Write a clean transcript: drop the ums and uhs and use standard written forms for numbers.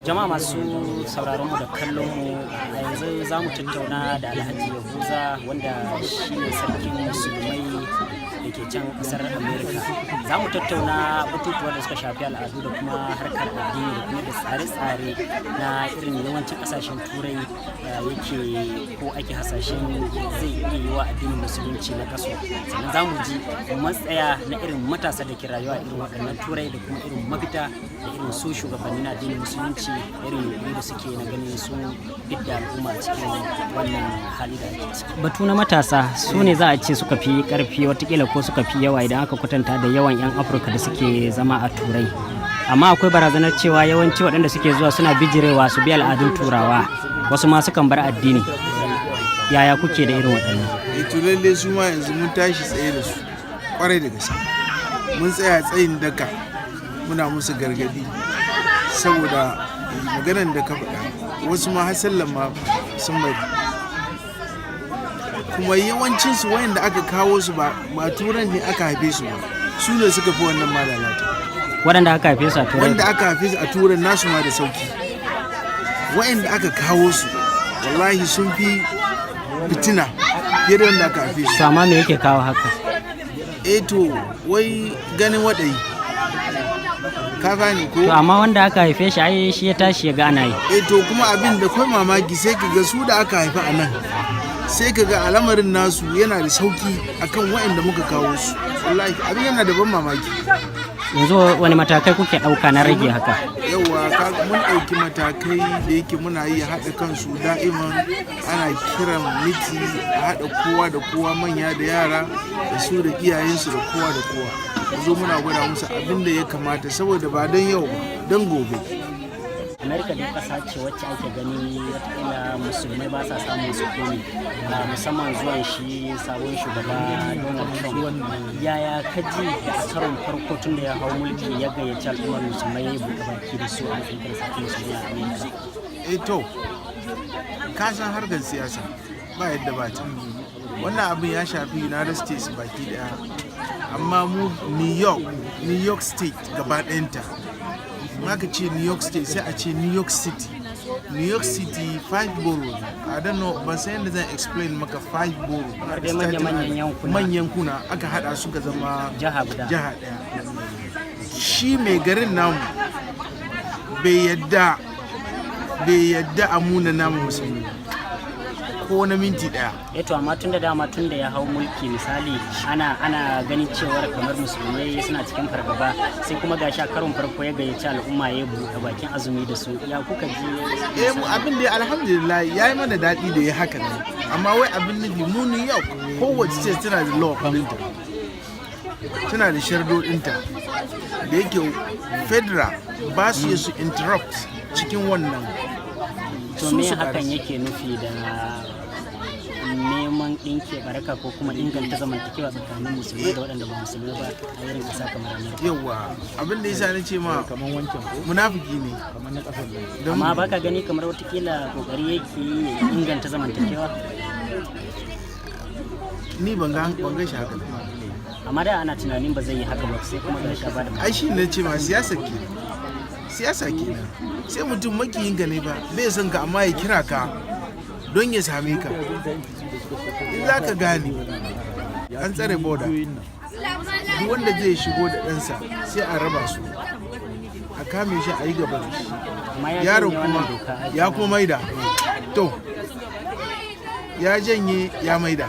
Jama'a masu sauraron mu da kallon mu, a yanzu za mu tattauna da Alhaji Yahuza, wanda shi ne sarkin musulmai da ke can kasar America. Za mu tattauna batutuwa da suka shafi al'adu da kuma harkar addini da kuma da tsare-tsare na irin yawancin kasashen Turai da yake ko ake hasashen zai iya yi wa addinin Musulunci na kaso. Sannan za mu ji matsaya na irin matasa da ke rayuwa irin waɗannan Turai da kuma irin mafita da irin su shugabanni na addinin Musulunci, irin yunkuri da suke na ganin sun fidda al'umma cikin wannan hali da ake ciki. Batu na matasa, su ne za a ce suka fi karfi watakila ko suka fi yawa idan aka kwatanta da yawan 'yan Afirka da suke zama a Turai, amma akwai barazanar cewa yawanci waɗanda suke zuwa suna bijirewa su bi al'adun Turawa, wasu ma sukan bar addini. Yaya kuke da irin waɗannan? Eh, to lalle su ma yanzu mun tashi tsaye da su kwarai da gaske. Mun tsaya tsayin daka, muna musu gargadi, saboda maganan da ka faɗa, wasu ma har sallan ma sun bari. Kuma yawancinsu wayanda aka kawo su ba Turan ne aka haife su ba, su ne suka fi wannan ma lalata. Waɗanda aka haife su a Turai? Wanda aka haife su a Turan nasu ma da sauki. Wayanda aka kawo su, wallahi sun fi fitina fiye da wanda aka haife su. To amma me yake kawo haka? Eh, to wai ganin waɗayi, ka gane ko? To amma wanda aka haife shi, ai shi ya tashi ya ga ana yi. Eh, to kuma abin da kai mamaki, sai ka ga su da aka haifa a nan, sai ka ga al'amarin nasu yana da sauki akan waɗanda muka kawo su. Wallahi abin yana da ban mamaki. Yanzu wani matakai kuke ɗauka na rage haka? Yawa, mun ɗauki matakai da yake muna yi haɗa kansu da'iman. Ana kiran meeting a haɗa kowa da kowa, manya da yara, da su da iyayensu, da kowa da kowa. Mu zo muna gwada musu abin da ya kamata, saboda ba don yau ba, don gobe. Amerika dai ƙasa ce wacce ake gani watakila musulmai ba sa samun sukuni, musamman zuwan shi sabon shugaba Donald Trump. Yaya ka ji da a karon farko tun da ya hau mulki ya gayyaci al'ummar musulmai ya buɗe baki da su a matsayin sarkin musulmai a Amerika? Eh, to ka san harkar siyasa ba yadda ba ta. Wannan abin ya shafi United States baki daya, amma mu New York, New York State gaba ɗayanta. In aka ce New York State, sai a ce New York City. New York City five borough. I don't know, ban san yadda zan explain maka five borough. Kamar dai manya-manyan yankuna. Manyan kuna aka hada suka zama jiha guda. Jiha daya. Shi mai garin namu bai yadda a muna namu musulmi ko na minti daya. Eh, to amma tun da dama tun da ya hau mulki, misali, ana ganin cewar kamar musulmai suna cikin fargaba, sai kuma gashi a karon farko ya gayyaci al'umma ya buɗe bakin azumi da su. Ya kuka ji? Eh, mu abin da alhamdulillah ya yi mana daɗi da ya haka nan, amma wai abin nufi, mu New York, kowace state tana da law ɗinta, tana da sharadodinta da yake federal ba su yi su interrupt cikin wannan. To su me su hakan ƙarasa. yake nufi da neman ɗinke baraka ko kuma inganta zamantakewa tsakanin musulmai da waɗanda ba musulmai ba a irin ƙasa kamar Amurka? Yawa, abin da yasa na ce ma munafiki ne don Amma baka gani kamar watakila kokari yake yi ya inganta zamantakewa? Ni ban ga shi haka ba. Amma da ana tunanin ba zai yi haka ba, sai kuma ga shi ba da Ai shi ne ce ma siyasa ke, siyasa kenan. Sai mutum makiyinka ne ba bai son ka, amma ya kira ka don ya same ka. In za ka gane, an tsare boda, duk wanda zai shigo da ɗansa sai a raba su, a kame shi, a yi gaba da shi. Amma ya Yaron janye kuma wannan doka. Ya kuma maida. To ya janye, ya maida.